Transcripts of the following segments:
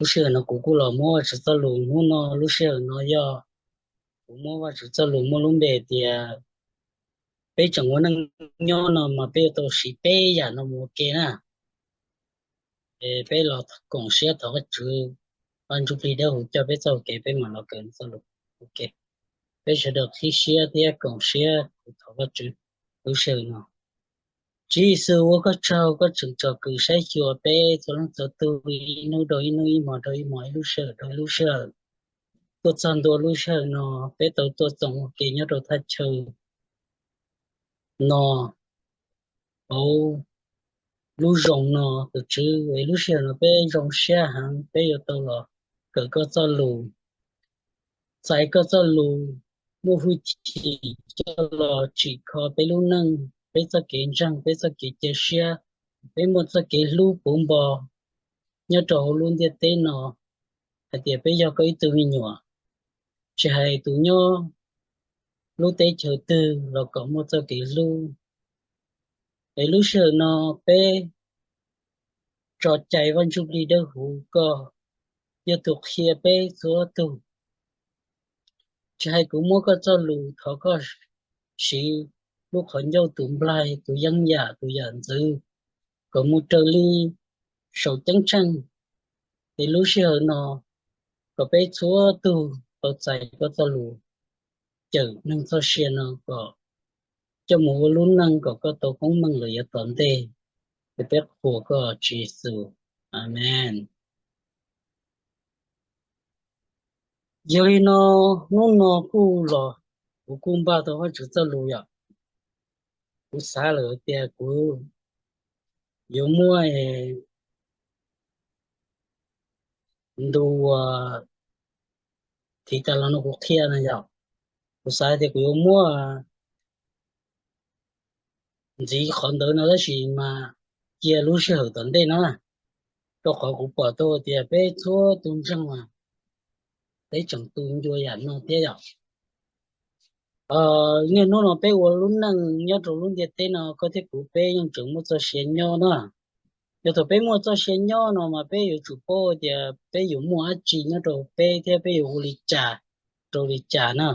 Lub sij hawm no kuv kuj los muab Vajtswv txoj lus, hnub no lub sij hawm no yog kuv muab Vajtswv txoj lus muaj lub npe tias peb tseem ua neej nyob no mas peb yuav tau siv peb yam no mus ua ke na. Es peb los koom siab thov Vajtswv, Vaj Ntsujplig Dawbhuv coj peb txoj kev peb mam los kawm txoj lus ua ke. Peb sawv daws qhib siab thiab koom siab kuv thov Vajtswv lub sij hawm no. Tswv Yexus, ua koj tsaug koj tseem tsom kwm saib xyuas peb txhua leej txhua tus ib hnub rau ib hnub, ib hmo rau ib hmo, ib lub sij hawm rau ib lub sij hawm. Tuaj txog ntua lub sij hawm no, peb tau tuaj txoos ua ke nyob rau thaj chaw no hauv lub zos no, tus Tswv, es lub sij hawm no peb zoo siab heev peb yuav tau los kawm koj txoj lus, txais koj txoj lus, muaj hwj chim coj los tsim kho peb lub neej, peb txoj kev ntseeg, peb txoj kev cia siab, peb muaj txoj kev hlub puv npo nyob rau hauv lub ntiaj teb no, hais tias peb yog koj ib tug me nyuam, tsis hais tus nyob lub teb chaws twg los kom muaj txoj kev hlub. Es lub sij hawm no peb tso cai Vaj Ntsujplig Dawbhuv, koj yog tus qhia peb txhua tug. Tsis hais kuv muab koj txoj lus, thov koj siv lub qhov ncauj, tus nplaig, tus yeeb yam, tus yam ntxwv kom mus raws li saum ceeb tsheej. Es lub sij hawm no kom peb txhua tug tau txais koj txoj lus, cawm neeg txoj sia no kom coj mus ua lub neej kom koj tau koob meej lawm yav tom ntej. Es peb qhuas koj Tswv Yexus. Amees. Yog li no, hnub no kuj los, kuv kuj npaj tau Vajtswv txoj lus yom. Kuv xav lawm tias kuv yuav muab ntu uas thim tas los no kuv qhia na yom. Kuv xav tias kuv yuav muab ntxiv qhov ntawd no tab sis mas cia lub sij hawm tom ntej no, rau qhov kuv pom tau tias peb txhua tus ntseeg mas peb tseem tu ncua yam no thiab yom. Niaj hnub no peb ua lub neej nyob rau lub ntiaj teb no, koj thiab kuv peb yeej tseem muaj txoj sia nyob na. Yog thaum peb muaj txoj sia nyob no mas peb yuav tsum paub tias peb yuav muaj dab tsi nyob rau peb thiab peb yuav ua li cas rau li cas na.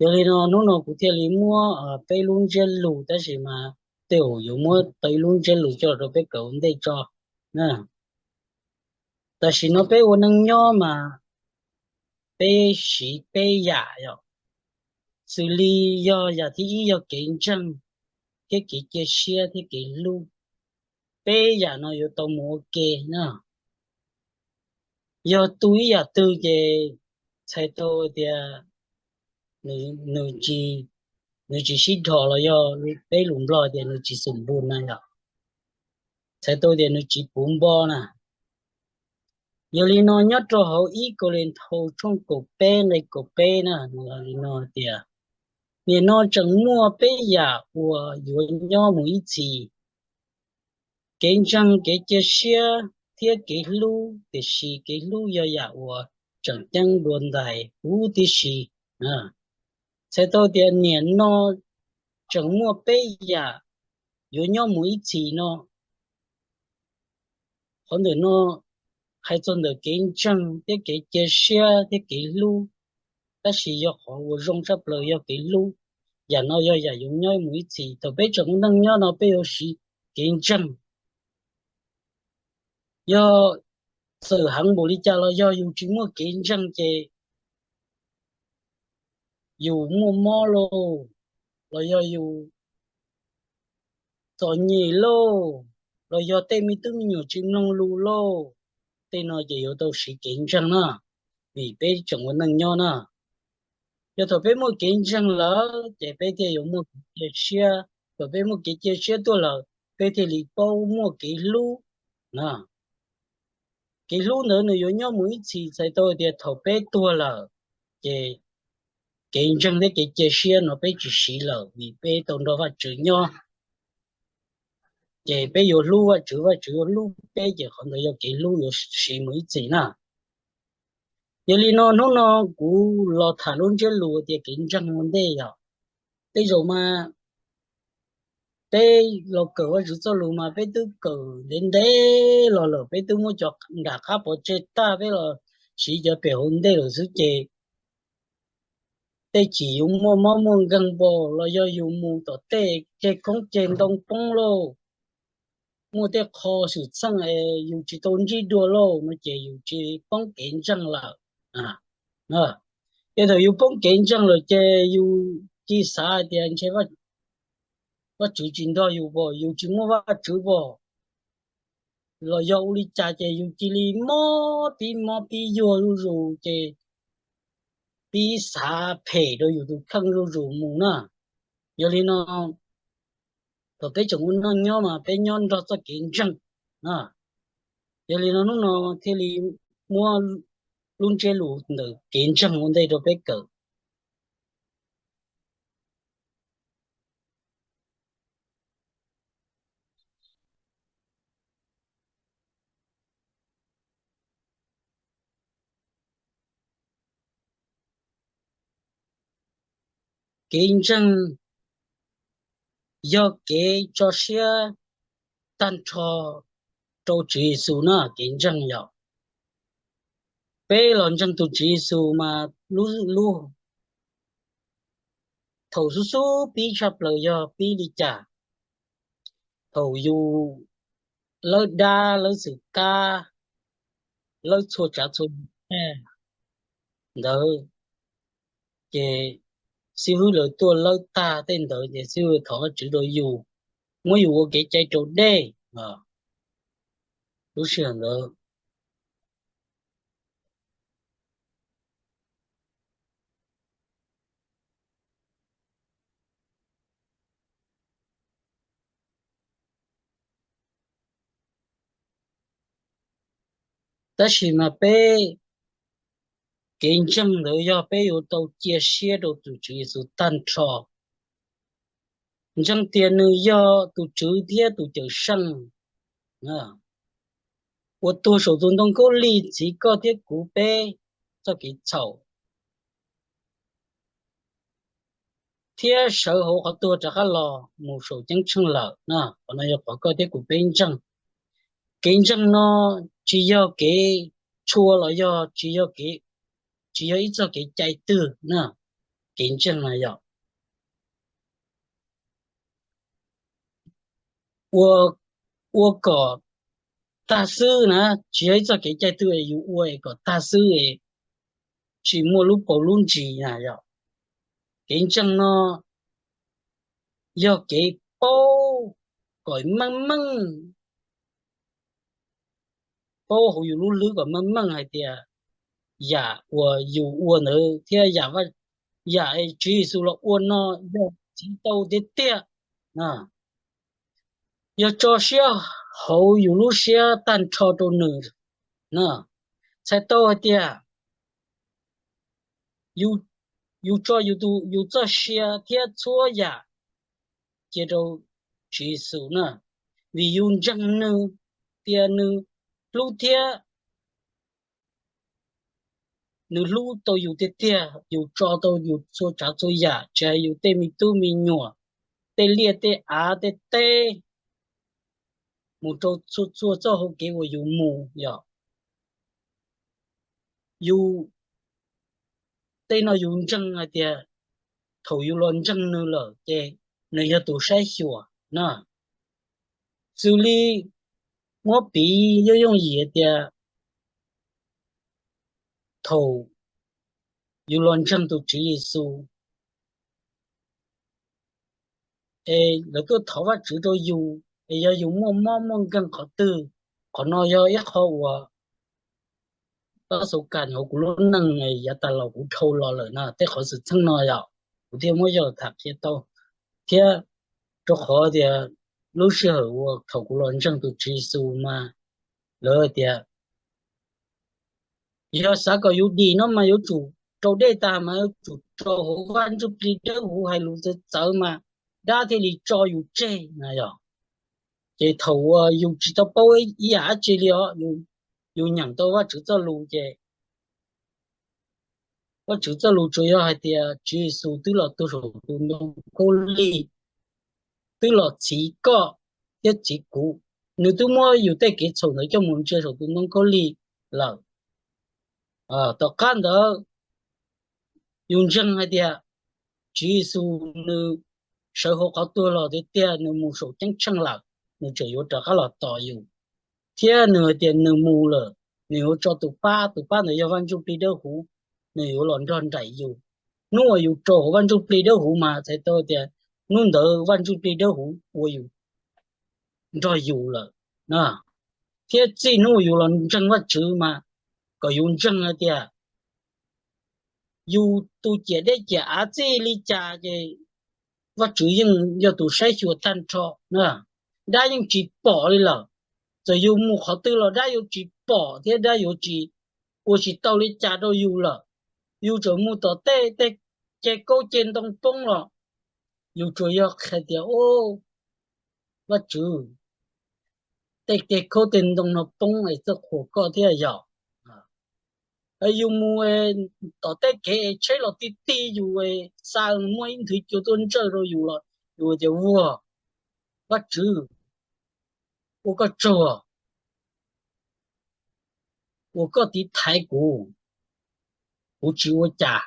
Yog li no hnub no kuv thiaj li muab peb lub ntsiab lus, tab sis mas tej zaum yuav muab tau ib lub ntsiab lus coj los rau peb kawm ua ntej tso na. Tam sim no peb ua neej nyob mas peb siv peb yam yom, xws li yog yam thib ib yog kev ntseeg thiab kev cia siab thiab kev hlub. Peb yam no yuav tau mus ua ke na. Yog tu ib yam twg ces txhais tau tias nws, nws tsis sib dhos los yog peb lus Nplog tias nws tsis xum npus na yom, txhais tau tias nws tsis puv npo na. Yog li no nyob rau hauv ib Kauleethaus tshooj kaum peb nqe kaum peb na, li no tias, nim no tseem muaj peb yam uas yuav nyob mus ib txhis: kev ntseeg, kev cia siab thiab kev hlub, tiam sis kev hlub yog yam uas tseem ceeb dua ntais huv tib si. Txhais tau tias nim no tseem muaj peb yam yuav nyob mus ib txhis no. Qhov ntawm no hais txog ntawm kev ntseeg thiab kev cia siab thiab kev hlub, tab sis yog qhov uas zoo tshaj plaws yog kev hlub. Yam no yog yam yuav nyob mus ib txhis. Thaum peb tseem ua neej nyob no peb yuav siv kev ntseeg. Yog txawm heev npaum li cas los yog yus tsis muaj kev ntseeg ces yus muaj mob lauj, los yog yus txom nyem lauj, los yog tej me tub me nyuam tsis mloog lus lauj, tej no ces yuav tau siv kev ntseeg na, vim peb tseem ua neej nyob na. Yog thaum peb muaj kev ntseeg lawm ces peb thiaj yuav muaj kev cia siab, thaum peb muaj kev cia siab tuaj lawm peb thiaj li paub muaj kev hlub na. Kev hlub ntawd nws yuav nyob mus ib txhis, txhais tau tias thaum peb tuag lawm ces kev ntseeg thiab kev cia siab no peb tsis siv lawm vim peb tau nrog Vajtswv nyob. Ces peb yuav hlub Vajtswv, Vajtswv yuav hlub peb, ces qhov ntawd yog kev hlub yuav siv mus ib txhis na. Yog li no hnub no kuv los tham lub ntsiab lus tias kev ntseeg ua ntej yom. Tej zaum mas peb los kawm Vajtswv txoj lus mas peb twb kawm ntev ntev los lawm, peb twb muab cov nram qab pov tseg tag, peb los siv cov pem hauv ntej lawm xwb ces tej chim yus muaj mob muaj nkeeg npaum los yog yus mus tom tej ceg koob ceg ntoo poob lauj, muaj tej qho xwm txheej es yus tsis tau ntsib dua lauj no ces yus cia li poob kev ntseeg lawm. Ces thaum yus poob kev ntseeg lawm ces yus cia li xav hais tias ntshe Vajtswv tsis nrog yus pom, yus tsis muaj Vajtswv pom los yog ua li cas ces yus cia li mob pib mob pib yuag zuj zus ces pib xav phem rau yus tus kheej zuj zus mus na. Yog li no, thaum peb tseem ua neej nyob mas peb nyob nrog txoj kev ntseeg. Yog li no hnub no thiaj li muab lub ntsiab lus ntawm kev ntseeg ua ntej rau peb kawm. Kev ntseeg yog kev tso siab tag nrho rau Tswv Yexus na, kev ntseeg yom. Peb los ntseeg tus Tswv Yexus mas lub, lub, thaum xub xub pib tshaj plaws yog pib li cas? Thaum yus lawb dab lawb xwm kab, lawb txhua tsav txhua yam ntawd ces xib hwb lawv tuaj lawb tag tej ntawd ces xib hwb thov Vajtswv rau yus, muab yus ua kev cai raus dej lub sij hawm ntawd. Tab sis mas peb kev ntseeg ntawd yog peb yuav tau cia siab rau tus Tswv Yexus tag nrho, ntseeg tias nws yog tus Tswv thiab tus Cawmseej uas tuag saum tus ntoo khaub lig txhiv koj thiab kuv peb txoj kev txhaum, thiab sawv hauv qhov tuag rov qab los mus saum ceeb tsheej lawm na. Qhov no yog qhov koj thiab kuv peb ntseeg. Kev ntseeg no tsis yog kev tshua los yog tsis yog, tsis yog ib txoj kev cai twg na. Kev ntseeg no yog ua, ua kom tag xwb na, tsis yog ib txoj kev cai twg yus ua es kom tag xwb es tsis muaj lub paus lub ntsis na yom. Kev ntseeg no yog kev paub kom meej meej, paub hauv yus lub hlwb kom meej meej hais tias yam uas yus ua ntawd thiab yam, yam Tswv Yexus los ua no yog txhiv tau tiag tiag, yog tso siab hauv yus lub siab tag nrho rau nws na. Txhais tau hais tias yus tso yus tus, yus txoj sia thiab txhua yam cia rau Tswv Yexus na, vim yus ntseeg nws tias nws hlub thiab nws hlub tau yus tiag tiag, yus tso tau yus txhua tsav txhua yam, tsis hais yus tej me tub me nyuam, tej liaj tej av tej teb, mus rau txhua txhua txoj hau kev uas yus mus yom. Yus, tej no yus ntseeg hais tias thaum yus los ntseeg nws lawm ces nws yog tus saib xyuas na. Xws li muab piv yooj yooj yim tias thaum yus los ntseeg tus Tswv Yexus es lawv tuaj thov Vajtswv rau yus es yog yus muaj mob muaj nkeeg qhov twg, qhov no yog ib qho uas pab xauv kas hauv kuv lub neej yav tas los kuv dhau los lawm na, tej qhov xwm txheej no yom, kuv thiaj muab yog tham qhia tau. Thiab rau qhov tias lub sij hawm uas thaum kuv los ntseeg tus Tswv Yexus mas lawv tias yog xav kom yus dim no mas yuav tsum raus dej tag mas yuav tsum rau hauv Vaj Ntsuj Plig Dawb Huv hais lus txawv txawv mas dab thiaj li tso yus tseg na yom. Ces thaum uas yus tsis tau paub ib yam dab tsi li os, yus nyeem tau Vajtswv txoj lus ces Vajtswv txoj lus tsuas yog hais tias Tswv Yexus twb los tuag saum tus ntoo khaub lig twb los txhiv koj thiab txhiv kuv. Nws twb muab yus tej kev txhaum ntawd coj mus ntsia saum tus ntoo khaub lig lawm. Tom qab ntawd yus ntseeg hais tias Tswv Yexus nws sawv hauv qhov tuag los tiag tiag, nws mus saum ceeb tsheej lawm, nws tseem yuav rov qab los tos yus. Thiab nws hais tias nws mus lawm, nws yuav tso tus pab, tus pab ntawd yog Vaj Ntsuj Plig Dawb Huv, nws yuav los nrog nraim yus. Hnub uas yus rau hauv Vaj Ntsuj Plig Dawb Huv mas txhais tau tias hnub ntawd Vaj Ntsuj Plig Dawb Huv ua yus, nrog yus lawm. Thiab txij hnub uas yus los ntseeg Vajtswv mas kom yus ntseeg hais tias yus tus ciam dej ciam av txij li cas ces Vajtswv yeej yog tus saib xyuas tag nrho na. Dab yeej tsis pom li lawm. Txawm yus mus qhov twg los dab yuav tsis pom thiab dab yuav tsis ua tsis tau li cas rau yus lawm. Yus tseem mus tom tej, tej ceg kaub ceg ntoo poob los yus tsuas yog hais tias, Vajtswv, tej ceg kaub tej ntoo no poob es txawj qhuas koj thiab yog. Yus mus tom tej kev tsheb los ti ti yus, xa muaj ib nthwv cua tuaj ntsawj rau yus los yus tias, Vuag, Vajtswv, ua koj tsaug uas koj tiv thaiv kuv, kuv tsis ua cas.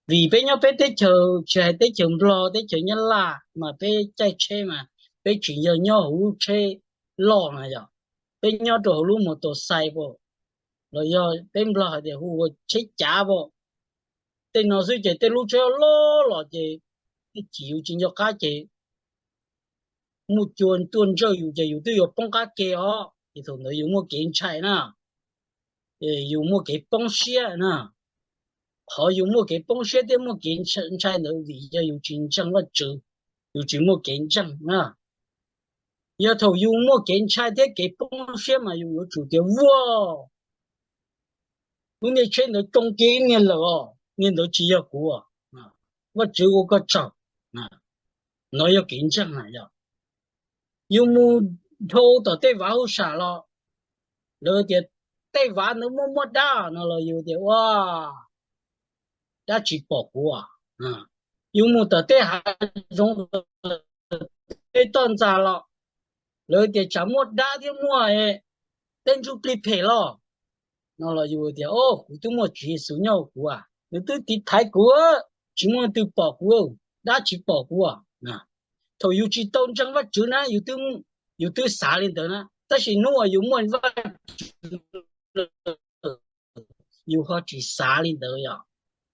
Vim peb nyob peb teb chaws, tsis hais teb chaws Nplog teb chaws Nyab Laj mas peb caij tsheb mas peb tsis yog nyob hauv lub tsheb loj na yog, peb nyob rau hauv lub mos tos xais pom, los yog peb Nplog hais tias hu ua tsheb cav pom. Tej no xwb ces tej lub tsheb loj los ces tej chim yus tsis nco qab ces muaj cua tuaj ntsawj yus ces yus twb yuav poob qab ke os, ces thaum ntawd yus muaj kev ntshai na, yus muaj kev poob siab na. Qhov yus muaj kev poob siab thiab muaj kev ntshai ntawd vim yog yus tsis ntseeg Vajtswv, yus tsis muaj kev ntseeg na. Yog thaum yus muaj kev ntshai thiab kev poob siab mas yus yuav tsum tias, Vuag, lub niag tsheb ntawd tsoo kiag ib niag lawm os, niag ntawd tsis yog kuv. Vajtswv ua koj tsaug. No yog kev ntseeg na yog. Yus mus dhau tom tej vav huv sam los, lawv tias tej vav ntawd muaj muaj dab no los yus tias, Ua, dab tsis pom kuv. Yus mus tom tej hav zoov, tej toj ntxas los lawv tias tsam muaj dab thiab muaj tej ntsuj plig phem los, no los yus tias, O, kuv twb muaj Tswv Yexus nyob hauv kuv, nws twb tiv thaiv kuv, tsis muaj leej twg pom kuv, dab tsis pom kuv. Thaum yus tsis tau ntseeg Vajtswv na, yus twb xav li ntawd na, tab sis hnub uas yus muaj Vajtswv yus ho tsis xav li ntawd yog.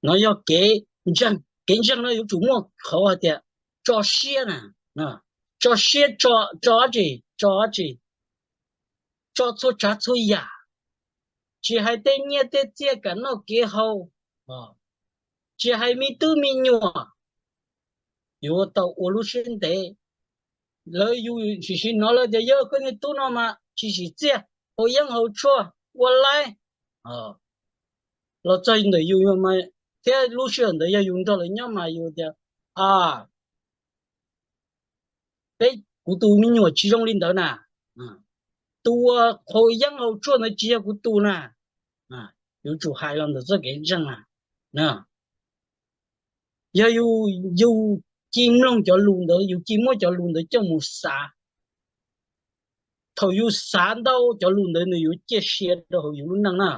No yog kev ntseeg. Kev ntseeg no yuav tsum muaj qhov hais tias tso siab na, tso siab, tso dab tsi, tso dab tsi, tso txhua tsav txhua yam, tsis hais tej nyiaj tej txiaj, kev noj kev haus, tsis hais me tub me nyuam, yuav tau ua lub siab ntev. Lawv yus sim sim hnov lawv tias, Yog koj niag tub no mas tsis tsim txiaj, haus yeeb haus tshuaj, ua laib, los txog ntawm yus thiab lub sij hawm ntawd yog yus nrog lawv nyob mas yus tias, A, peb, kuv tus me nyuam tsis zoo li ntawd na, tus uas haus yeeb haus tshuaj ntawd tsis yog kuv tus na. Yuav tsum hais los ntawm txoj kev ntseeg na. Yog yus, yus cia li mloog cov lus ntawd, yus cia li muab cov lus ntawd coj mus xav. Thaum yus xav ntau cov lus ntawd nws yuav ciaj sia rau hauv yus lub neej na,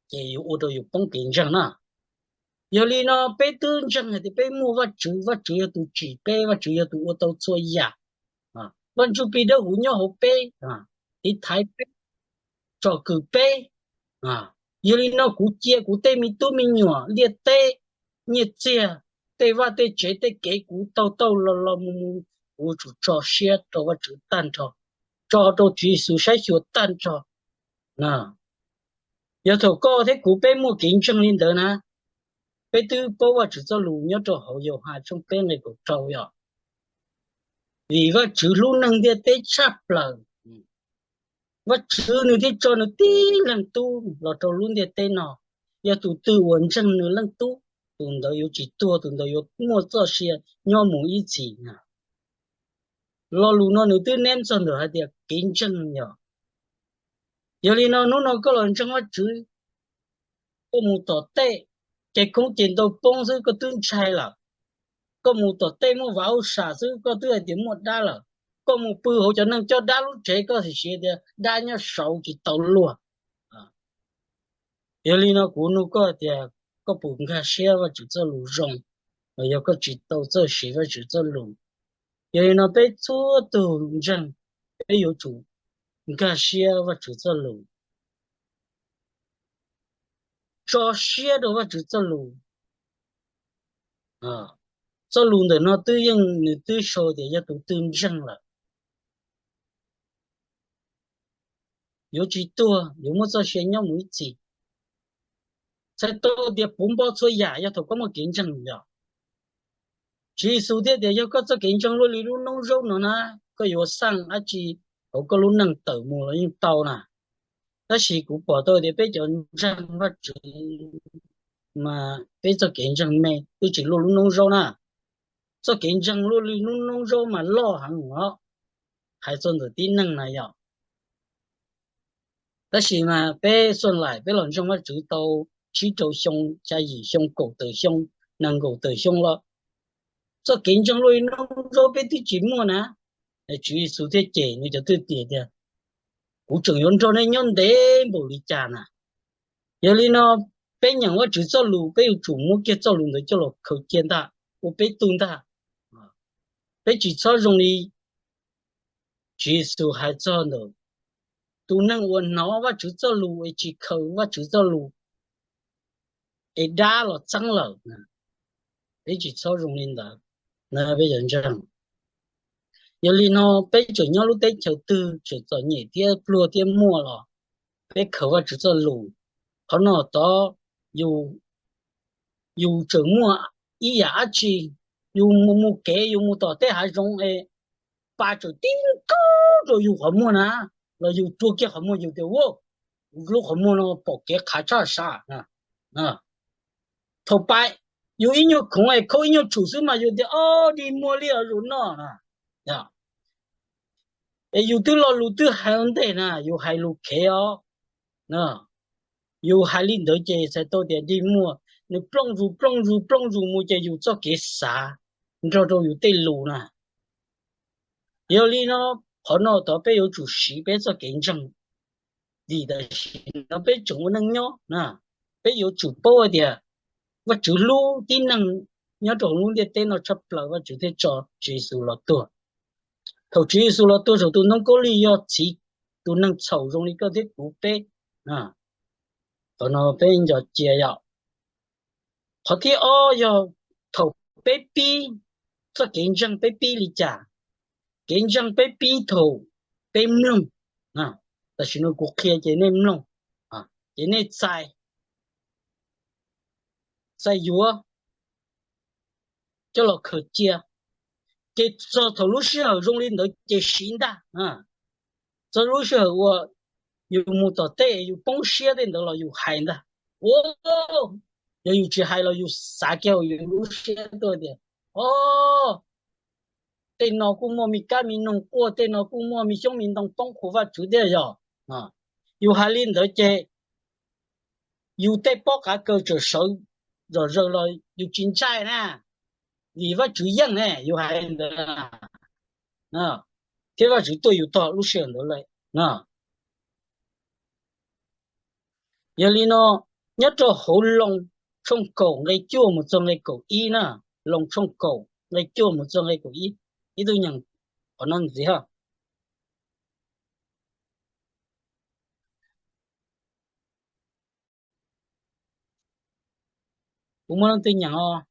ces yuav ua rau yus poob kev ntseeg na. Yog li no peb twb ntseeg hais tias peb muaj Vajtswv, Vajtswv yog tus tsim peb, Vajtswv yog tus ua tau txhua yam. Vaj Ntsuj Plig Dawb Huv nyob hauv peb, tiv thaiv peb, tsom kwm peb. Yog li no kuv cia kuv tej me tub me nyuam, liaj teb, nyiaj txiag, tej vaj tej tsev, tej kev kuv taug taug los los mus mus, kuv tsum tso siab rau Vajtswv tag nrho, tso rau Tswv Yexus saib xyuas tag nrho. Yog thaum koj thiab kuv peb muaj kev ntseeg li ntawd na, peb twb paub Vajtswv txoj lus nyob rau hauv Yauhas tshooj peb nqe kaum rau yog, vim Vajtswv hlub neeg ntiaj teb tshaj plaws, Vajtswv nws thiaj tso nws tib leeg tub los rau lub ntiaj teb no. Yog tus twg uas ntseeg nws leej tub, tus ntawd yuav tsis tuag, tus ntawd yuav muaj txoj sia nyob mus ib txhis. Lo lus no nws twb neb txog ntawm hais tias kev ntseeg yog. Yog li no hnub no koj los ntseeg Vajtswv, koj mus tom tej, ces khoob ces ntau poob xwb koj twb ntshai lawm. koj mus tom tej muaj vaj hauj sam xwb koj twb hais tias muaj dab lawm. Koj mus pw hauv cov neeg coj dab lub tsev koj tsis siv tias dab nyob saud tsis tau luag. Yog li no kuv nug koj tias koj puas nkag siab Vajtswv txoj lus zoo, los yog koj tsis tau txawj siv Vajtswv txoj lus? Yog li no peb txhua tus ntseeg, peb yuav tsum nkag siab Vajtswv txoj lus, tso siab rau Vajtswv txoj lus. Txoj lus ntawm no twb yeej nws twb sau tias yog tus twg ntseeg lawm yuav tsis tuag, yuav muaj txoj sia nyob mus ib txhis. Txhais tau tias puv npo txhua yam yog thaum koj muaj kev ntseeg yog. Tswv Yexus thiaj tias yog koj txoj kev ntseeg luaj li lub noob zaub no na, koj yuav xaj dab tsi hauv koj lub neej tawm mus los yeej tau na. Tab sis kuv pom tau tias peb cov ntseeg Vajtswv mas peb txoj kev ntseeg me twb tsis luaj lub noob zaub na. Txoj kev ntseeg luaj li lub noob zaub mas loj heev os, hais txog ntawm tib neeg na yog. Tab sis mas peb xuaj laim peb los ntseeg Vajtswv tau tsib rau xyoo, xya yim xyoo, kaum tawm xyoo, nees nkaum tawm xyoo los txoj kev ntseeg luaj li noob zaub peb twb tsis muaj na. Tswv Yexus thiaj cem nws cov thwj tim tias kuv tseem yuav nrog nej nyob ntev npaum li cas na. Yog li no peb nyeem Vajtswv txoj lus peb yuav tsum muab kiag txoj lus ntawd coj los khaws cia ntag, ua peb tug ntag. Peb tsis txhob zoo li Tswv Yexus hais txog ntawm tus neeg uas hnov Vajtswv txoj lus es tsis khaws Vajtswv txoj lus es dab los txeeb lawm. Peb tsis txhob zoo li ntawd na peb cov ntseeg. Yog li no peb tseem nyob lub teb chaws twg tseem txom nyem thiab pluag thiab muaj los peb khaws Vajtswv txoj lus. Qhov no tod yus tseem muaj ib yam dab tsi, yus mus mus kev yus mus tom tej hav zoov es pas tseem tib nkaug rau yus qhov muag na, los yus rua kiag qhov muag yus tias ua, lub qhov muag no pom kev qhav tshaj sav. Thaum pas yus ib nyuag khoov es khaub ib nyuag tshum xwb mas yus tias o, dig muag li os zus noj na. Es yus twb lo lus twb hais ua ntej na, yus hais lus khev os. Yus hais li ntawd ces txhais tau tias dig muag nws plooj zus plooj zus plooj zus mus ces yus txoj kev xav nrog rau yus tej lus na. Yog li no qhov no tod peb yuav tsum siv peb txoj kev ntseeg, vim tam sim no peb tseem ua neej nyob na, peb yuav tsum paub hais tias Vajtswv hlub tib neeg nyob rau hauv lub ntiaj teb no tshaj plaws Vajtswv thiaj tso Tswv Yexus los tuag. Thaum Tswv Yexus los tuag saum tus ntoo khaub lig yog txhiv tus neeg txhaum zoo li koj thiab kuv peb. Qhov no peb nco cia yom. Qhov thib ob yog thaum peb pib txoj kev ntseeg peb pib li cas? Kev ntseeg peb pib thaum peb mloog. Tam sim no kuv qhia ces nej mloog, ces nej txais, txais yuav coj los khaws cia. Ces txog thaum lub sij hawm zoo li ntawd ces siv ntag. Txog lub sij hawm uas yus mus tom tej yus poob siab tej ntawd los yus hais ntag. Yog yus tsis hais los yus xav kiag yus lub siab tuaj tias o, tej no kuj muaj me kab me noog quaj, tej no kuj muaj me xyoob me ntoo poob qhuas Vajtswv thiab yog. Yus hais li ntawd ces yus tej pob qav kaws tseem sawv zom zaws los yus tsis ntshai na, vim Vajtswv yeej ne yus hais li ntawd, thiab Vajtswv tuaj yus tog lub sij hawm ntawd lawm. Yog li no nyob rau hauv Loos tshooj kaum nqe cuaj mus txog nqe kaum ib na, Loos tshooj kaum nqe cuaj mus txog nqe kaum ib, ib tug nyeem qhov no ntxiv hos. Kuv muaj leej twg nyeem os?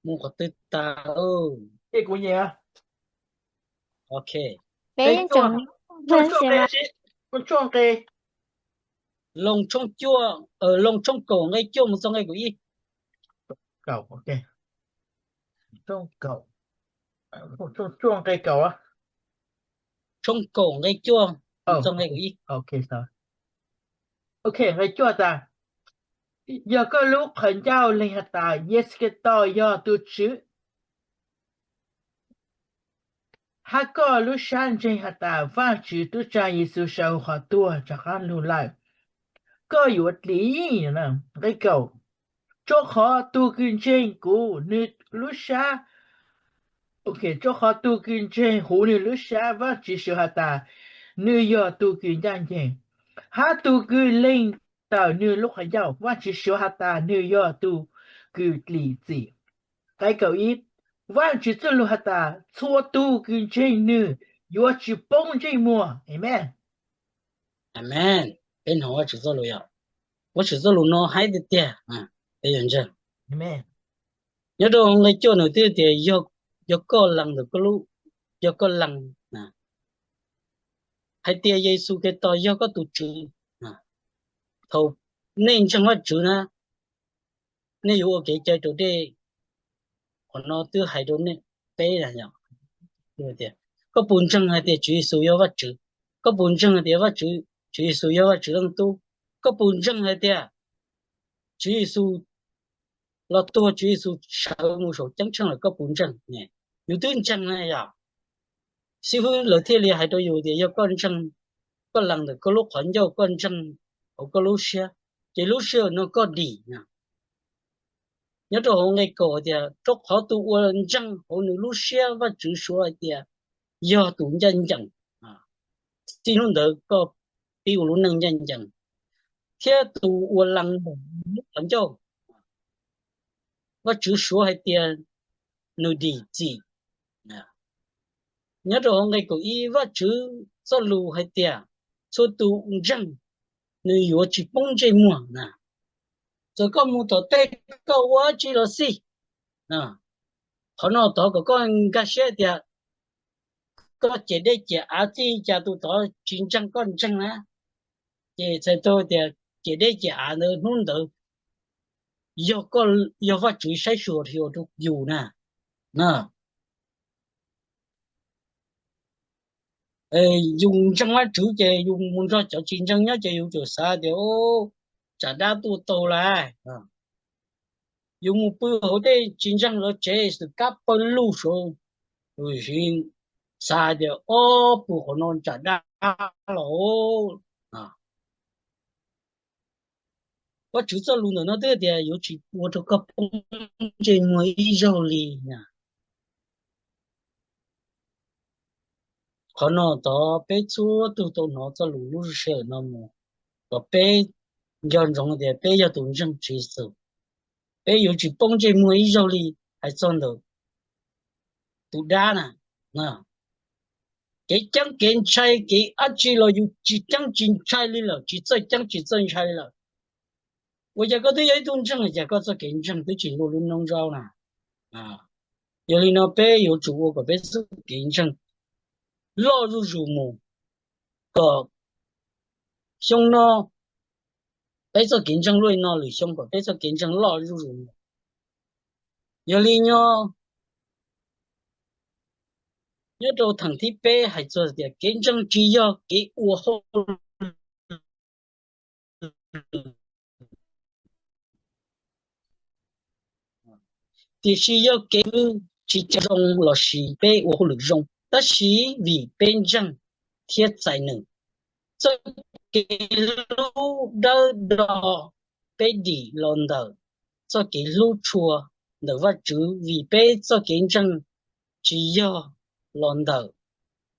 Mus qhov twg tas? Ok. Loos tshooj cuaj, Loos tshooj kaum nqe cuaj mus txog nqe kaum ib. Tshooj kaum nqe cuaj mus txog nqe kaum ib. Yog koj lub qhov ncauj lees has tas Yexus Khetos yog tus Tswv, hab koj lub sab ntseeg has tas Vaajtswv tub tsa Yexus sawv huv qhov tuag rov qaab lug lawm, koj yuav dlim. Nqe kaum, rua qhov tug kws ntseeg kuv nwg lub sab, rua qhov tug kws ntseeg huv nwg lub sab Vaajtswv suav has tas nwg yog tug kws ncaaj nceeg, hab tug kws leeg tawm nwg lub qhov ncauj Vaajtswv suav has tas nwg yog tug kws dlim txim. Nqe kaum ib, Vaajtswv txuj lug has tas txhua tug kws ntseeg nwg yuav tsi poob ntsej muag. Amees. Amees. Peb nov Vaajtswv txuj lug yog, Vaajtswv txuj lug no haib tiag tiag. Nyob rua nqe cuaj nwg twb tias yog koj lees ntawm, yog koj lees hais tias Yexus Khetos yog koj tug Tswv, thaum nej ntseeg Vaajtswv na, nej yuav ua kev cai raus dej. Qhov no twb hais rau peb, koj puas ntseeg hais tias Tswv Yexus yog Vaajtswv? Koj puas ntseeg hais tias Tswv Yexus yog Vaajtswv Leej Tub? Koj puas ntseeg hais tias Tswv Yexus los tuag, Tswv Yexus sawv mus saum ceeb tsheej lawm, koj puas ntseeg? Yus twb ntseeg na yog. Xib fwb lawv thiaj li hais rau yus tias yog koj ntseeg, koj lees ntawm koj lub qhov ncauj, koj ntseeg hauv koj lub siab, ces lub sij hawm no koj dim. Nyob rau hauv nqe kaum tias rua qhov tug uas ntseeg hauv nws lub siab Vaajtswv suav hais tias yog tug ncaaj nceeg, txij hnub ntawd koj pib ua lub neej ncaaj nceeg, thiab tug uas lees ntawm lub qhov ncauj Vaajtswv suav hais tias nws dim txim. Nyob rau hauv nqe kaum ib Vaajtswv txuj lug hais tias txhua tug ntseeg nws yuav tsi poob ntsej muag na. Txawm koj mus tom tej koj ua dab tsi los xij, qhov no thov kom koj nkag siab tias koj ciam dej ciam av txij cas tug tod tsi ntseeg koj ntseeg na, ces txhais tau tias ciam dej ciam av ntawd hnub ntawd yog Vaajtswv saib xyuas rua yus na. Yus ntseeg Vaajtswv ces yus mus nrog cov tsi ntseeg nyob ces yus tsuas xav tias tsam dab tuaj tau lawm. Yus mus pw hauv tej tsi ntseeg lawv tsev xwm kab pawg lug saud, xav tias ob pw qhov no tsam dab los. Vaajtswv txuj lug ntawm no twb tias yuav tsi ua rua koj poob ntsej muag ib zaug li na. Qhov no thov peb txhua tug tau nov txuj lug lub sij hawm no mus, kom peb nco ntsoov tias peb yog tug ntseeg Tswv Yexus, peb yuav tsi poob ntsej muag ib zaug li. Hais txog ntawm tug dab na, kev ceeb kev ntshai kev dab tsi los yus tsi ceeb tsi ntshai li lawm, tsi txawj ceeb tsi txawj ntshai li lawm. Ua cas koj twb yog ib tug ntseeg, cas koj txoj kev ntseeg twb tsi luaj lub noob zaub na? Yog li no peb yuav tsum ua kom peb txoj kev ntseeg loj zuj zus mus, kom xyoo no peb txoj kev ntseeg luaj li no, lwm xyoo kom peb txoj kev ntseeg loj zuj zus mus. Yog li no, nyob rau theem thib peb hais txog tias kev ntseeg tsis yog kev ua hauj lwm, tiam sis yog kev tsis zoo lossis peb ua hauj lwm zoo, tab sis vim peb ntseeg thiab txais nws, txoj kev hlub dawb do peb dim los ntawm txoj kev hlub tshua ntawm Vajtswv, vim peb txoj kev ntseeg tsis yog los ntawm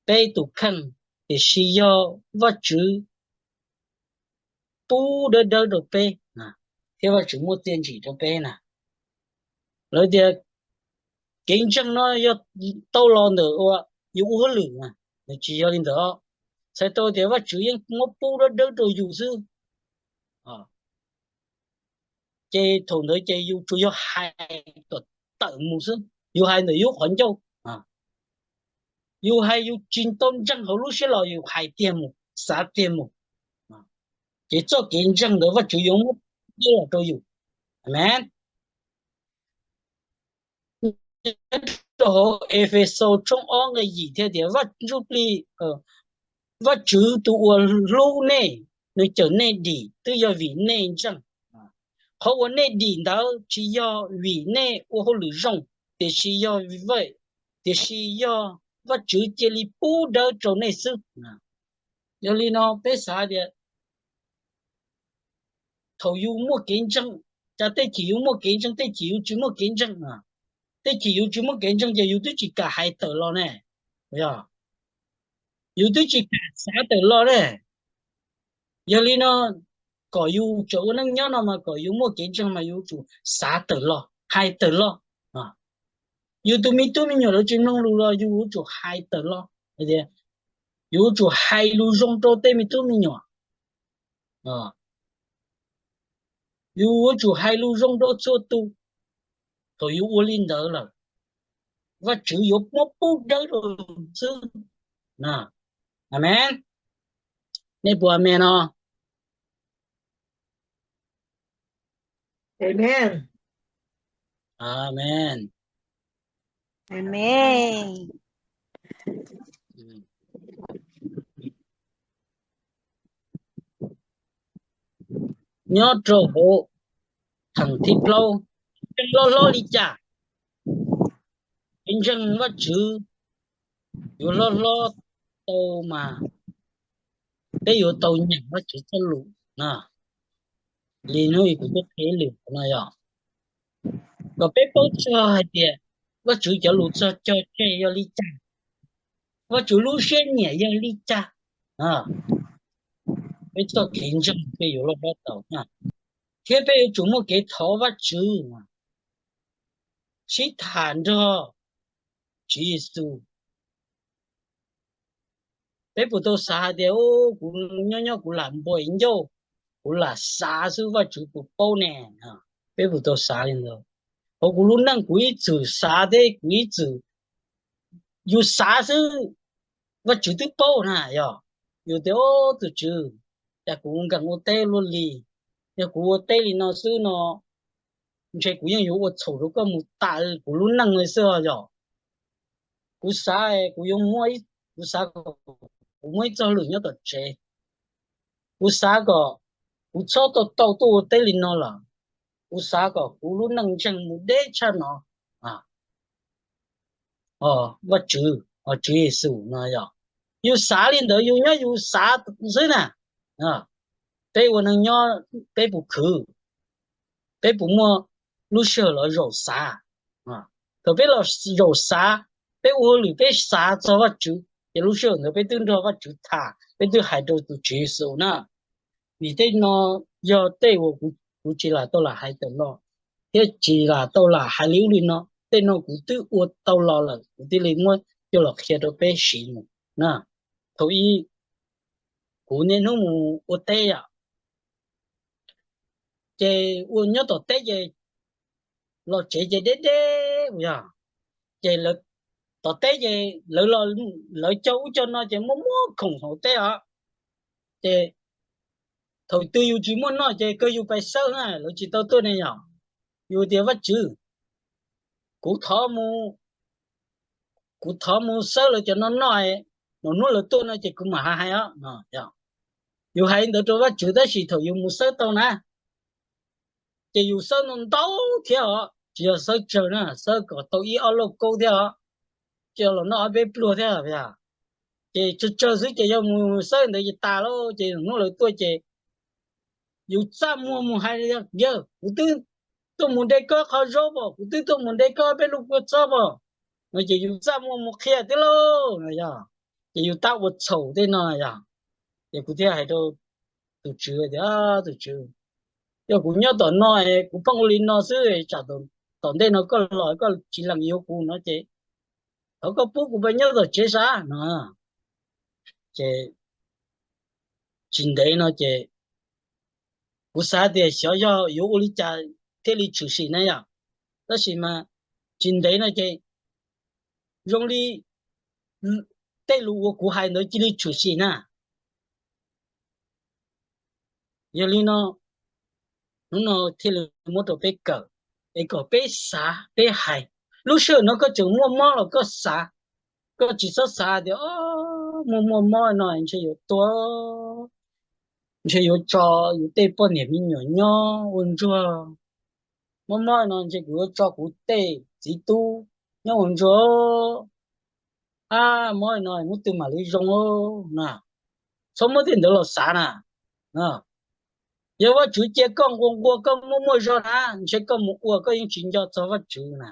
peb tus kheej, tiam sis yog Vajtswv pub dawb dawb rau peb, thiab Vajtswv muaj txiaj ntsim rau peb na. Lawv tias kev ntseeg no yog tau los ntawm ua, yus ua hauj lwm, nws tsis yog li ntawd. Txhais tau tias Vajtswv yeej muab pub dawb dawb rau yus xwb. Ces thaum ntawd ces yus tsuas yog hais kom tawm mus xwb, yus hais ntawm yus qhov ncauj, yus hais yus tsis tau ntseeg hauv lub siab los yus hais tiag mus, xav tiag mus, ces txoj kev ntseeg ntawd Vajtswv yuav muab pub los rau yus. Amees. Nyob rau hauv Efexus tshooj ob nqe yim thiaj tias Vaj Ntsuj Plig, Vajtswv tus uas hlub nej, nws cawm nej dim twb yog vim nej ntseeg. Qhov uas nej dim ntawd tsis yog vim nej ua hauj lwm zoo, tiam sis yog, tiam sis yog Vajtswv cia li pub dawb rau nej xwb. Yog li no peb xav tias thaum yus muaj kev ntseeg, cas tej chim yus muaj kev ntseeg, tej chim yus tsis muaj kev ntseeg. Tej chim yus tsis muaj kev ntseeg ces yus twb tsis kam hais tawm los ne, yus twb tsis kam xav tawm los ne. Yog li no kom yus tseem ua neej nyob no mas kom yus muaj kev ntseeg mas yus yuav tsum xav tawm los, hais tawm los. Yus tus me tub me nyuam lawv tsis mloog lus los yus yuav tsum hais tawm los, yus yuav tsum hais lus zoo rau tej me tub me nyuam, yus yuav tsum hais lus zoo rau txhua tus. Thaum yus ua li ntawd lawm, Vajtswv yuav muab pub dawb rau xwb. Amees. Nej puas amees no? Amees. Nyob rau hauv theem thib plaub, ntseeg loj hlob li cas? Kev ntseeg Vajtswv yuav loj hlob tau mas peb yuav tau nyeem Vajtswv txoj lus na. Li hnub kuv twb qhia lwm no yog kom peb paub txog hais tias Vajtswv cov lus txog cog tseg yog li cas, Vajtswv lub siab nyiam yog li cas, peb txoj kev ntseeg peb yuav loj hlob tau na. Thiab peb yuav tsum muaj kev thov Vajtswv, sib tham nrog Tswv Yexus. Peb puas tau xav hais tias kuv nyob nyob kuv lam npuas ncauj, kuv lam xav xwb Vajtswv puas paub ne? Peb puas tau xav li ntawd? Hauv kuv lub neej kuv ib txwm xav thiab kuv ib txwm, yus xav xwb Vajtswv twb paub na yog. Yus tias, o, tus Tswv, cas kuv nkees ua teb luaj li, yog kuv ua teb li no xwb no ntshe kuv yeej yuav ua txhaum rau koj mus tas kuv lub neej li xwb os yog. Kuv xav kuv yuav, kuv xav kuv muaj ib txoj hauj lwm nyob tom tsev, kuv xav kom kuv txhob tau tau tuaj ua teb li no lawm, kuv xav kom kuv lub neej ntseeg mus deb tshaj no. Vaj Tswv, Tswv Yexus no yog, yus xav li ntawd yus nyob yus xav xwb na. Peb ua neeg nyob peb puas khwv? Peb puas muaj lub sij hawm los zaum xav? Thaum peb los zaum xav, peb ua hauj lwm peb xav txog Vaj Tswv ces lub sij hawm ntawd peb twb nrog Vaj Tswv tham, peb twb hais rau tus Tswv Yexus na. Vim tej no yog tej uas kuv tsis lam tau lam hais tawm los thiab tsis lam tau lam hais li ub li no, tej no kuv twb ua tau los lawm kuv thiaj li muab coj los qhia rau peb siv mus na. Thaum ub kuv niaj hnub mus ua teb yom, ces ua nyob tom teb ces los tsev ces deb deb yog, ces tom teb ces lawv cog ub cog no ces muaj muaj khoom hauv teb os. Ces thaum twg yus tsis muaj noj ces kawg yus pais xawb na, lawv tsis tau tuaj ne yog. Yus tias Vaj Tswv, kuv thov mus, kuv thov mus xawb lawv cov no noj, mam hnub lawv tuaj no ces kuv mam hais hais os no. Yus hais ntawd rau Vaj Tswv tab sis thaum yus mus xawb tau na, ces yus xawb ntau ntau thiab os, tsis yog xawb tsawg na, xawb kom tau ib ob lauj kaub thiab os, tsis yog los noj ob peb pluag thiab. Ces tsawg tsawg xwb ces yog mus xawb ntawd ces tas lawm ces hnub lawv tuaj ces yus txaj muag mus hais, yawg, kuv twb tuaj mus de koj qhov zaub pom, kuv twb tuaj mus de koj peb lub kua txob pom no, ces yus txaj muag mus qhia thiab lauj no yog. Ces yus tab ua txhaum tej no yog. Ces kuv thiaj hais rau tus Tswv tias, tus Tswv, yog kuv nyob tom no, kuv pheej ua li no xwb, tsam tom ntej no koj los koj tsis lees yuav kuv no ces thov koj pub kuv pab nyob tom tsev sav no. Ces tsis ntev no ces kuv xav tias xyov yog yuav ua li cas thiaj li tshwm sim na yom, tab sis mas tsis ntev no ces zoo li tej lus uas kuv hais ntawd cia li tshwm sim na. Yog li no, hnub no thiaj li muab rau peb kawm, es kom peb xav peb hais. Lub sij hawm no koj tseem muaj mob los koj xav, koj tsis txhob xav tias muaj muaj mob no ntshe yuav tuag, ntshe yuav tso yus tej poj niam me nyuam nyob ua ntsuag, mob mob no ntshe kuv yuav tso kuv tej txiv tub nyob ua ntsuag. Ab, muab no muab twg mam li zoo na. Txhob muab tej ntawd los xav na. Yog Vajtswv cia koj nquag nquag koj muaj muaj zog na, ntshe koj mus ua koj yeej tsis nco txog Vajtswv na.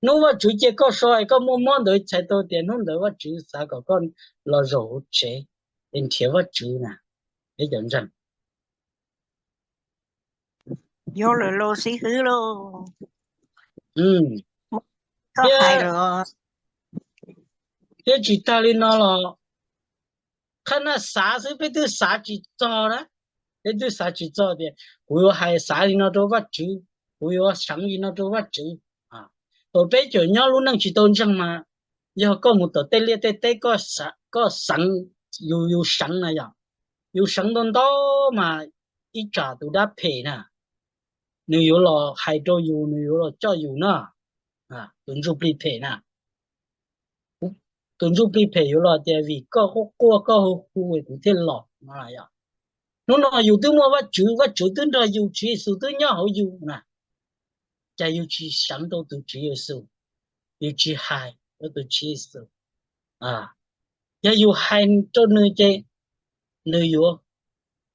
Hnub Vajtswv cia koj so es koj muaj mob ntawd txhais tau tias hnub ntawd Vajtswv xav kom koj los zaum hauv tsev es nrhiav Vajtswv na, peb cov ntseeg. Yog lawm los xib hwb lauj. Thiab, thiab tsis tag li no los, qhab naj xav xwb peb twb xav tsis txog na. Peb twb xav tsis txog tias kuv yuav hais xav li no rau Vajtswv, kuv yuav seev li no rau Vajtswv. Thaum peb tseem nyob lub neej tsis tau ntseeg mas, yog koj mus tom tej liaj tej teb, koj xeev, yus yus seev na yom, yus seev ntau ntau mas ib tsam tus dab phem na, nws yuav los hais rau yus, nws yuav los coj yus na. Tus ntsuj plig phem na, tus ntsuj plig phem yuav los tias vim koj quaj quaj koj hu hu es kuv thiaj los no. Hnub no yus twb muaj Vajtswv, Vajtswv twb nrog yus, Tswv Yexus twb nyob hauv yus na, cas yus tsis seev rau tus Tswv Yexus, yus tsis hais rau tus Tswv Yexus? Yog yus hais rau nws ces nws yuav,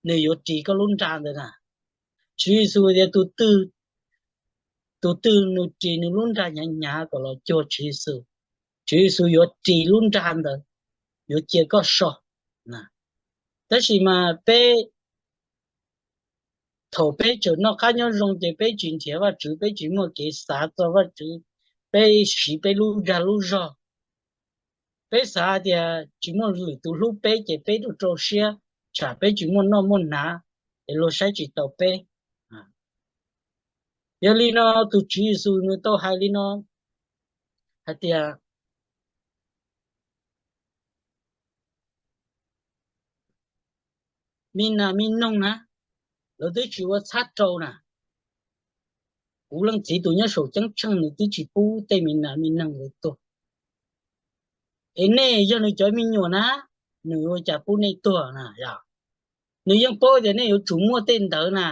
nws yuav ris koj lub nra ntawd na. Tswv Yexus tias tus twg, tus twg nws ris nws lub nra hnyav hnyav kom los cuag Tswv Yexus, Tswv Yexus yuav ris lub nra ntawd, yuav cia koj so. Tab sis mas peb, thaum peb tseem noj qab nyob zoo ces peb tsis nrhiav Vajtswv, peb tsis muaj kev xav txog Vajtswv, peb siv peb lub dag lub zog. Peb xav tias tsis muaj lwm tus hlub peb ces peb rau rau siab, tsam peb tsis muaj noj muaj hnav es luag saib tsis taus peb. Yog li no tus Tswv Yexus nws tau hais li no hais tias, me nas me noog na, lawv twb tsis ua txhab rau na, kuv leej txiv tus nyob saum ceeb tsheej nws twb tsis pub tej me nas me noog ntawd tuag, es nej yog nws cov me nyuam na, nws ua cas pub nej tuag na? Nws yeej paub tias nej yuav tsum muaj tej ntawd na.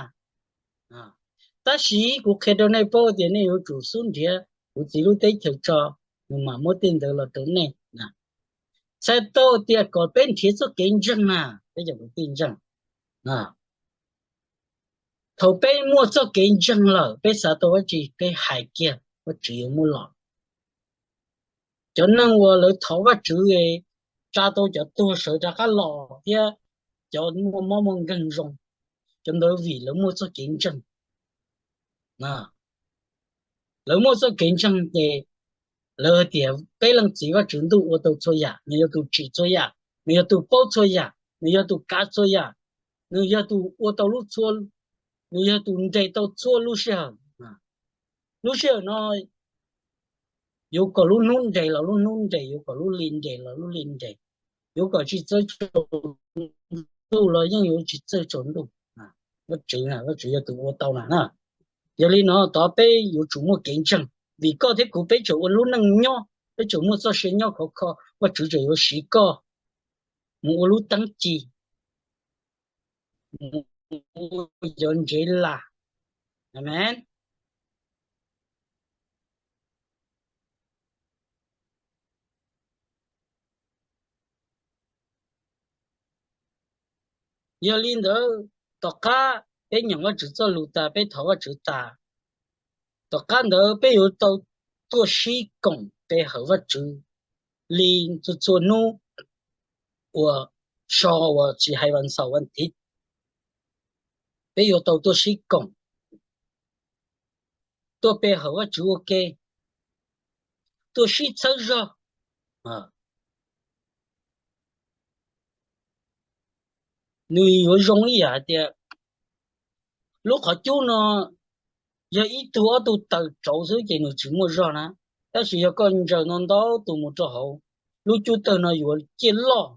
Tab sis kuv qhia rau nej paub tias nej yuav tsum xub nrhiav kuv txiv lub teb chaws tso, nws mam muab tej ntawd los rau nej. Txhais tau tias kom peb nrhiav txoj kev ntseeg na, peb cov kwv tij ntseeg. Thaum peb muaj txoj kev ntseeg lawm, peb xav tau dab tsi peb hais kiag, Vajtswv yuav muab los. Cov neeg uas lawv thov Vajtswv tsa tau cov tuag sawv rov qab los thiab cov muaj mob muaj nkeeg zoo, cov ntawd vim lawv muaj txoj kev ntseeg. Lawv muaj txoj kev ntseeg ces lawv tias peb leej txiv Vajtswv ntuj ua tau txhua yam, nws yog tus tsim txhua yam, nws yog tus paub txhua yam, nws yog tus kav txhua yam, nws yog tus ua tau lub txhua, nws yog tus nres tau txhua lub sij hawm. Lub sij hawm no yuav kom lub hnub nres los lub hnub nres, yuav kom lub hli nres los lub hli nres, yuav kom tsis txawj tsaus ntuj los yeej yuav tsis txawj tsaus ntuj. Vajtswv, Vajtswv yog tus ua tau na. Yog li no tod peb yuav tsum muaj kev ntseeg, vim koj thiab kuv peb tseem ua lub neej nyob, peb tseem muaj txoj sia nyob khov kho, Vajtswv tseem yuav siv koj mus ua lub teeb ci, mus ua cov ntsev las. Amen. Yog li ntawd, tom qab peb nyeem Vajtswv txoj lus tas, peb thov Vajtswv tas, tom qab ntawd peb yuav tau tuaj sib koom pe hawm Vajtswv li txhua txhua hnub uas so uas tsis hais vas xaum vas thiv, peb yuav tau tuaj sib koom, tuaj pe hawm Vajtswv ua ke, tuaj sib txhawb zog. Nws yuav zoo ib yam hais tias lub qhov cub no yog ib tug ob tug taws tsauv xwb ces nws tsis muaj zog na, tab sis yog koj ntsaws no ntau tus mus rau hauv, lub cub tawg no yuav ciaj loj.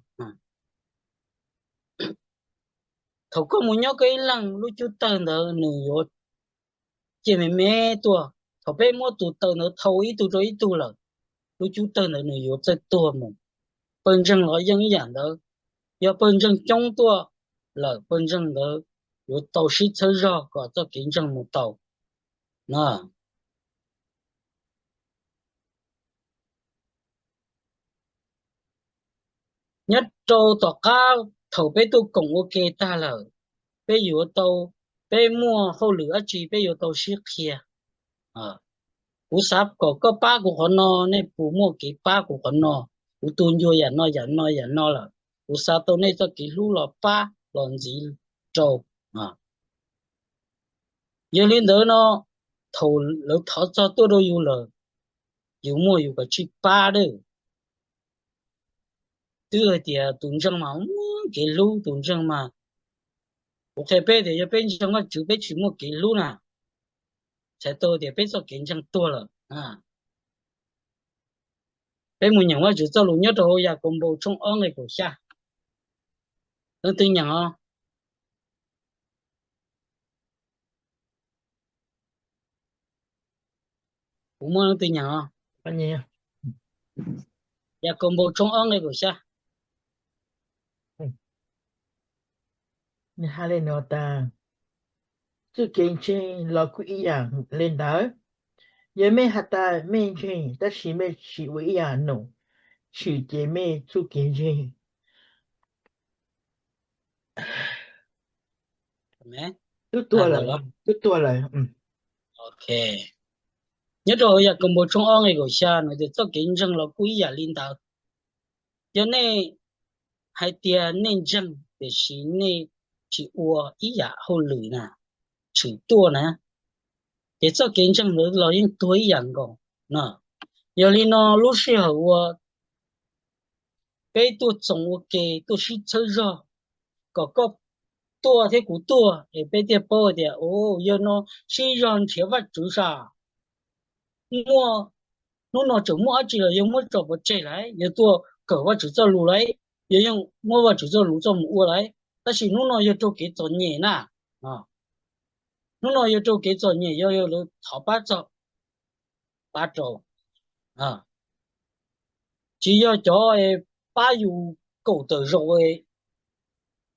Thaum koj mus nyob koj ib leeg, lub cub tawg ntawd nws yuav ciaj me me tuaj. Thaum peb muab tus taws ntawd thau ib tug rau ib tug lawm, lub cub tawg ntawd nws yuav txawj tuag mus. Pawg ntseeg los yeej ib yam ntawd, yog pawg ntseeg coob tuaj lawm, pawg ntseeg ntawd yuav tau sib txhawb zog kom txoj kev ntseeg mus tau na. Nyob rau tom qab thaum peb tuaj koom ua ke tag lawm, peb yuav tau, peb muaj hauj lwm dab tsi peb yuav tau sib qhia. Kuv xav kom koj pab kuv qhov no, nej puas muaj kev pab kuv qhov no? Kuv tu ncua yam no yam no yam no lawm, kuv xav tau nej txoj kev hlub los pab los ntxiv rau. Yog li ntawd no, thaum lawv thov txog tuaj rau yus lawm, yus muaj yus kom tsij pab dab. Twb hais tias tus ntseeg mas muaj kev hlub, tus ntseeg mas, kuv qhia peb tias yog peb ntseeg Vajtswv peb tsis muaj kev hlub na, txhais tau tias peb txoj kev ntseeg tuag lawm. Peb mus nyeem Vajtswv txoj lus nyob rau hauv Yakaunpaus tshooj ob nqe kaum xya. Leej twg nyeem os? Kuv muaj leej twg nyeem os? Yakaunpaus tshooj ob nqe kaum xya. Nws hais li no tas, txoj kev ntseeg los kuj ib yam li ntawd. Yog mej has tas mej ntseeg tab sis mej tsis ua ib yam num, tshwm ces mej txoj kev ntseeg twb tuag lawm. Nyob rau hauv Yakaunpaus tshooj ob nqe kaum xya no tias txoj kev ntseeg los kuj ib yam li ntawd. Yog nej hais tias nej ntseeg tiam sis nej tsis ua ib yam hauj lwm na, tshwm tuaj na, ces txoj kev ntseeg ntawd los yeej tuag ib yam nkaus na. Yog li no lub sij hawm uas peb tuaj txoos ua ke tuaj sib txhawb zog, kom koj tuaj thiab kuv tuaj es peb thiaj paub tias, o, yawg no sib zog nrhiav Vajtswv sav. Muaj, hnub no tseem muaj dab tsi los yawg muab tso pov tseg lawm, yawg tuaj kawm Vajtswv txoj lus lawm, yawg yeej muab Vajtswv txoj lus txoj mus ua lawm, tab sis hnub no yawg raug kev txom nyem na. Hnub no yawg raug kev txom nyem, yog yawg lawv thov pab txog, pab rau. Tsis yog cov pab yus kaum tawm zaus,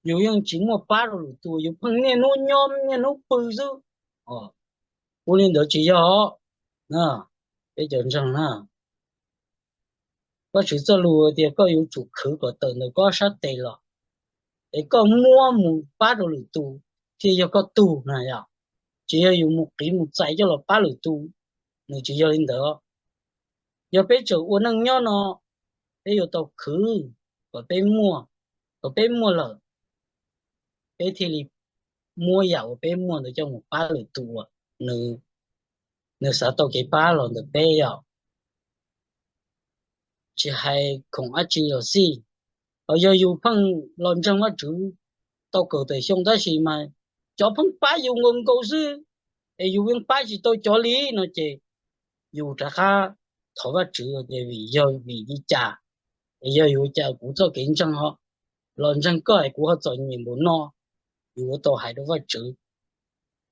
yus yeej tsis muaj pab rau lwm tus, yus pheej niaj hnub nyob niaj hnub pw xwb. Ua li ntawd tsis yog. Peb cov ntseeg na, Vajtswv txoj lus tias koj yuav tsum khwv kom tawm ntawm koj sab tes los, es koj muab mus pab rau lwm tus thiaj yog koj tug na yom. Tsis yog yus mus qiv mus txais coj los pab lwm tus, nws tsis yog li ntawd. Yog peb tseem ua neej nyob no, peb yuav tau khwv kom peb muaj, kom peb muaj lawm, peb thiaj li muab yam uas peb muaj ntawd coj mus pab lwm tus uas nws, nws xav tau kev pab los ntawm peb yom. Tsis hais khoom dab tsi los xij, los yog yus pheej los ntseeg Vajtswv tau kaum tawm xyoo tab sis mas cov pheej pab yus nkaus nkaus xwb, es yus yeej pab tsis tau cov li no ces yus rov qab thov Vajtswv tias vim yog vim li cas, es yog yuav cas kuv txoj kev ntseeg ho los ntseeg koj es kuv ho txom nyem npaum no, yus yuav tau hais rau Vajtswv.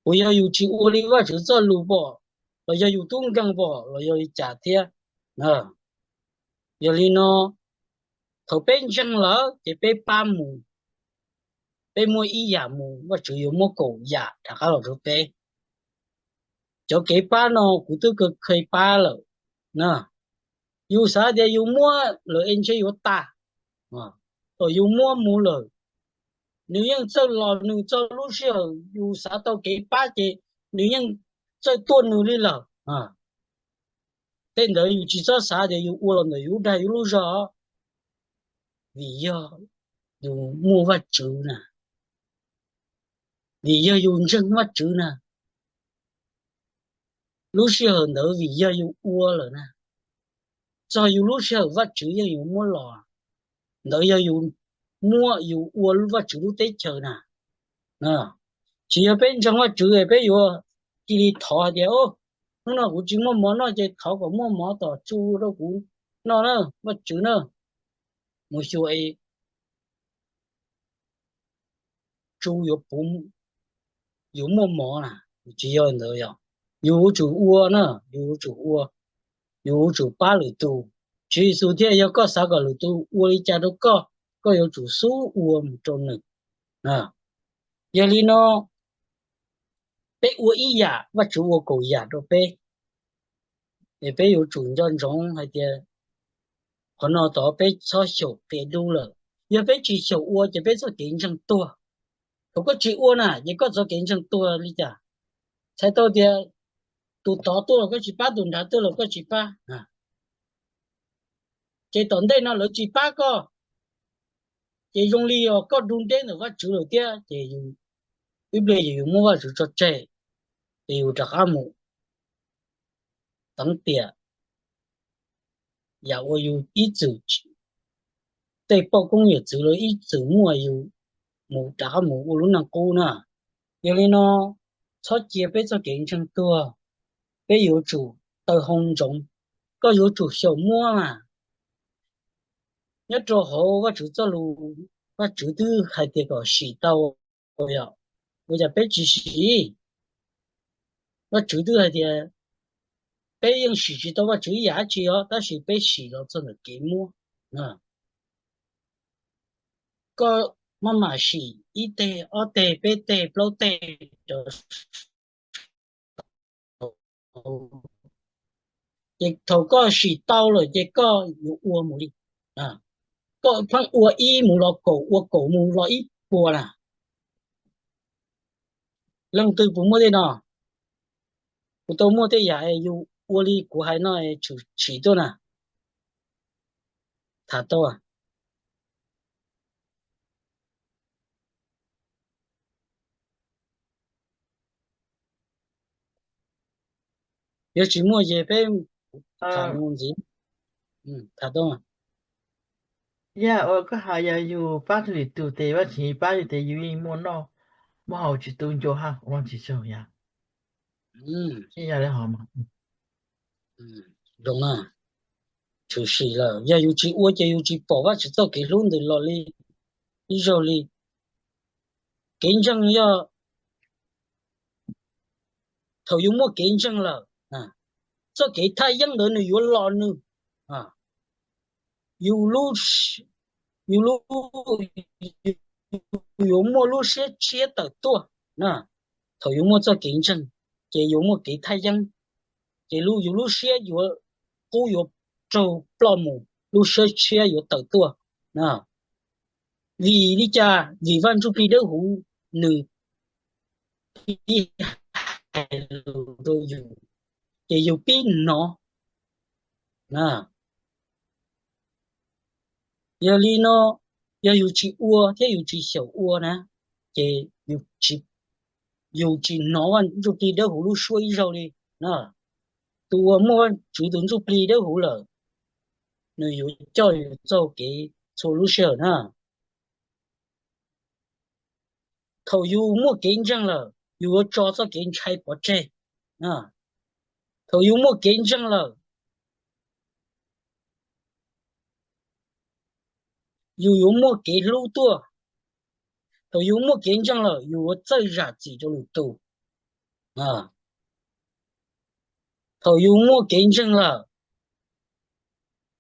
Puas yog yus tsis ua li Vajtswv txoj lus pom, los yog yus tub nkeeg pom los yog li cas thiab? Yog li no, thaum peb ntseeg lawm ces peb pab mus, peb muab ib yam mus, Vajtswv yuav muab kaum yam rov qab los rau peb. Cov kev pab no kuv twb kheev pab lawm na. Yus xav tias yus muab lawm es ntshe yuav tag, thaum yus muab mus lawm, nws yeej txawj los nws txog lub sij hawm yus xav tau kev pab ces nws yeej txawj tuaj nws li lawm. Tej ntawd yus tsis txhob xav tias yus ua los ntawm yus dag yus lub zog, vim yog yus muaj Vajtswv na, vim yog yus ntseeg Vajtswv na. Lub sij hawm ntawd vim yog yus ua lawm na, txog yus lub sij hawm Vajtswv yeej yuav muab los. Ntawd yog yus muab yus ua Vajtswv lub teb chaws na. Tsis yog peb ntseeg Vajtswv peb yuav cia li thov hais tias, hnub no kuv tsis muaj mov noj ces thov kom muaj mov tom tsu rau kuv noj na, Vajtswv na. Mus xyuas es tsu yuav puv, yuav muaj mov na. Tsis yog ntawd, yog yus yuav tsum ua na, yus yuav tsum ua, yus yuav tsum pab lwm tus. Tswv Yexus thiaj yog koj xav kom lwm tus ua li cas rau koj, koj yuav tsum xub ua mus rau nws. Yog li no, peb ua ib yam, Vajtswv ua kaum yam rau peb. Es peb yuav tsum nco ntsoov hais tias qhov no tod peb txhob xyaum qia dub lawm. Yog peb tsis xyaum ua ces peb txoj kev ntseeg tuag. Thaum koj tsis ua na ces koj txoj kev ntseeg tuag li cas? Txhais tau tias tus tod tuaj los koj tsis pab, tus nrad tuaj los koj tsis pab. Ces tom ntej no lawv tsis pab koj, ces zoo li os koj du deb ntawm Vajtswv lawm thiab ces ib pliag yus yuav muab Vajtswv tso tseg, ces yus rov qab mus teev tiam yam uas yus ib txwm, tej poj koob yawm txwv lawv ib txwm muaj, yus mus rov qab mus ua lub neej qub na. Yog li no, txhob cia peb txoj kev ntseeg tuag, peb yuav tsum taw hau ntsoov, koj yuav tsum xyaum muab mas. Nyob rau hauv Vajtswv txoj lus, Vajtswv twb hais tias kom sim tau, yog ua cas peb tsis sim? Vajtswv twb hais tias peb yeej sim tsis tau Vajtswv ib yam dab tsi os, tab sis peb sim los txog ntawm kev muab. Koj maj mam sim ib teg ob teg peb teg plaub teg, ces thaum koj sim tau lawm ces koj yuav ua mus li. Koj pheej ua ib mus los kaum, ua kaum mus los ib puas na. Leej twg puas muaj tej no? Kuv tau muaj tej yam yus ua li kuv hais no, tshwm sim tuaj na, tham tau. Yog tsis muaj ces peb tham mus ntxiv. Tham tau. Yog ua koj has yog yus pab tug lwm tus tes Vajtswv pab yus tes yus yeej muaj noj muaj haus tsis tu ncua hab ua tsis tsaug yog. Zoo na, tshwm sim lawm yog yus tsis ua ces yus tsis pom Vajtswv txoj kev hlub ntws los li ib zaug li. Kev ntseeg yog thaum yus muaj kev ntseeg lawm, txoj kev thaj yeeb ntawd nws yuav los nws. Yus, yus yuav muaj lub siab tshiab tawm tuaj. Thaum yus muaj txoj kev ntseeg ces yuav muaj kev thaj yeeb, ces yus lub siab yuav qub yuav raug ploj mus, lub siab tshiab yuav tawm tuaj. Vim li cas? Vim Vaj Ntsujplig Dawb Huv nws pib hais lus rau yus, ces yus pib hnov. Yog li no, yog yus tsis ua thiab yus tsis xyaum ua na, ces yus tsis hnov Vaj Ntsujplig Dawb Huv lub suab ib zaug li. Tus uas muaj Vajtswv tus Ntsujplig Dawb Huv lawm, nws yuav coj yus txoj kev txhua lub sij hawm na. Thaum yus muaj kev ntseeg lawm, yus yuav tso txoj kev ntshai pov tseg. Thaum yus muaj kev ntseeg lawm, yus yuav muaj kev hlub tuaj. Thaum yus muaj kev ntseeg lawm, yus yuav txawj zam txim rau lwm tus. Thaum yus muaj kev ntseeg lawm,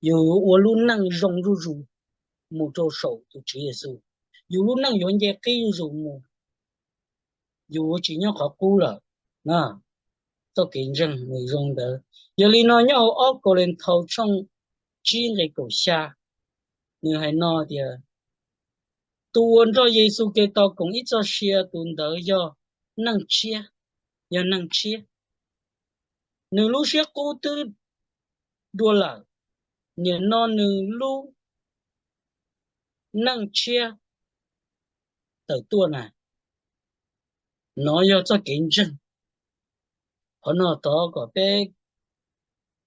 yus yuav ua lub neej zoo zuj zus mus rau saum tus Tswv Yexus. Yus lub neej yuav nce qib zuj zus mus, yus yuav tsis nyob qhov qub lawm. Txoj kev ntseeg nws zoo ntawd. Yog li no nyob hauv ob Kauleethaus tshooj tsib nqe kaum xya, nws hais no tias, tus uas nrog Yexus Khetos koom ib txoj sia tus ntawd yog neeg tshiab, yog neeg tshiab. Nws lub siab qub twb dua lawm, nim no nws lub neej tshiab tawm tuaj na. Nov yog txoj kev ntseeg. Qhov no thov kom peb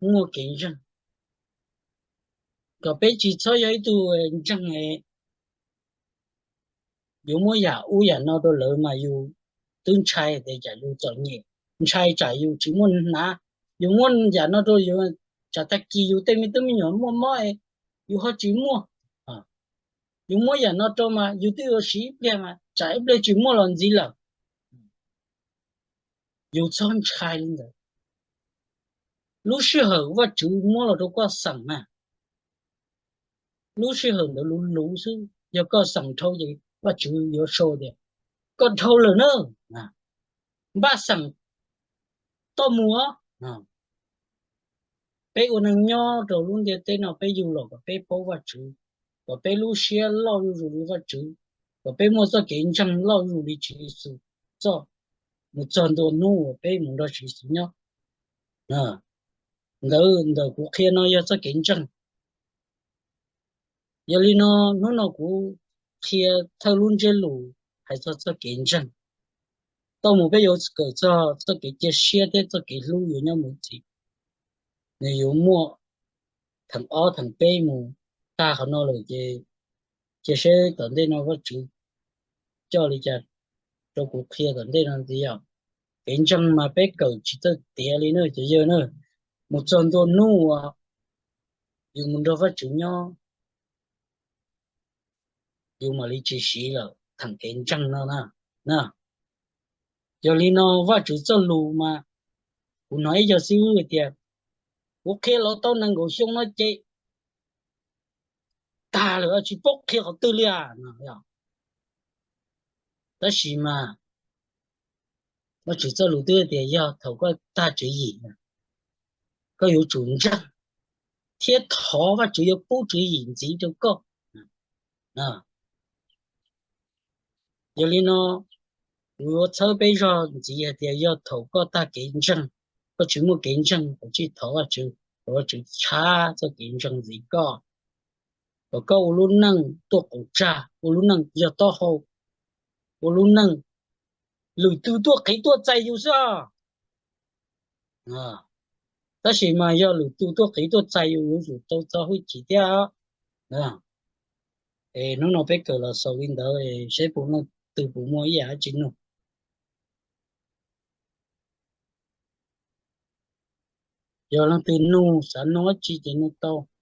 muaj kev ntseeg, kom peb tsis txhob yog ib tug ntseeg yuav muab yam ub yam no rau lawv mas yus twb ntshai tias tsam yus txom nyem, ntshai tsam yus tsis muaj hnav. Yus muab yam no rau yus, tsam tag kis yus tej me tub me nyuam muaj mob, yus ho tsis muaj. Yus muab yam no rau mas yus twb yuav siv ib pliag mas tsam ib pliag tsis muaj los ntxiv lawm. Yus txhob ntshai li ntawd. Lub sij hawm Vajtswv muab los rau koj xeem na, lub sij hawm ntawd luv luv xwb. Yog koj xeem dhau ces Vajtswv yuav sau tias koj dhau lawm na, npaj xeem toj mus. Peb ua neeg nyob rau lub ntiaj teb no peb yug los kom peb paub Vajtswv, kom peb lub siab loj zuj zus li Vajtswv, kom peb muaj txoj kev ntseeg loj zuj zus li Tswv Yexus, txoj, mus txog ntua hnub uas peb mus nrog Tswv Yexus nyob. Ntawd ntawm kuv qhia no yog txoj kev ntseeg. Yog li no, hnub no kuv qhia thawj lub ntsiab lus hais txog txoj kev ntseeg. Tau mus peb yuav kawm txog txoj kev cia siab thiab txoj kev hlub yuav nyob mus txij. Nws yuav muaj theem ob theem peb mus tag qhov no lawm ces cia seb tom ntej no Vajtswv coj li cas rau kuv qhia tom ntej no ntxiv os. Kev ntseeg mas peb kawm tsis txawj tiav li na cov yawg na. Mus txog ntua hnub uas yus mus nrog Vajtswv nyob, yus mam li tsis siv lawm theem kev ntseeg no na. Yog li no Vajtswv txoj lus mas kuv hnov ib co xib hwb hais tias, kuv qhia los tau nees nkaum xyoo no ces tag lawm, tsis paub qhia qhov twg li as no. Tab sis mas Vajtswv txoj lus twb tias yog thaum koj tag tswv yim, koj yuav tsum ntseeg thiab thov Vajtswv yuav pub tswv yim ntxiv rau koj. Yog li no, kuv yuav txhawb peb zog ntxiv hais tias yog thaum koj tag kev ntseeg, koj tsis muaj kev ntseeg, koj tsij thov Vajtswv kom Vajtswv tshab txoj kev ntseeg ntxiv koj, kom koj ua lub neej tuaj qaum tsag, ua lub neej yog taub hau, ua lub neej lwm tus tuaj qiv tuaj txais yus xwb os. Tab sis mas yog lwm tus tuaj qiv tuaj txais yus, yuav tsum tau txo hwj chim thiab. Es hnub no peb kawm los xaus li ntawd, seb puas leej twg puas muaj ib yam dab tsi nug. Yog leej twg nug, xav nug dab tsi ces nug tau.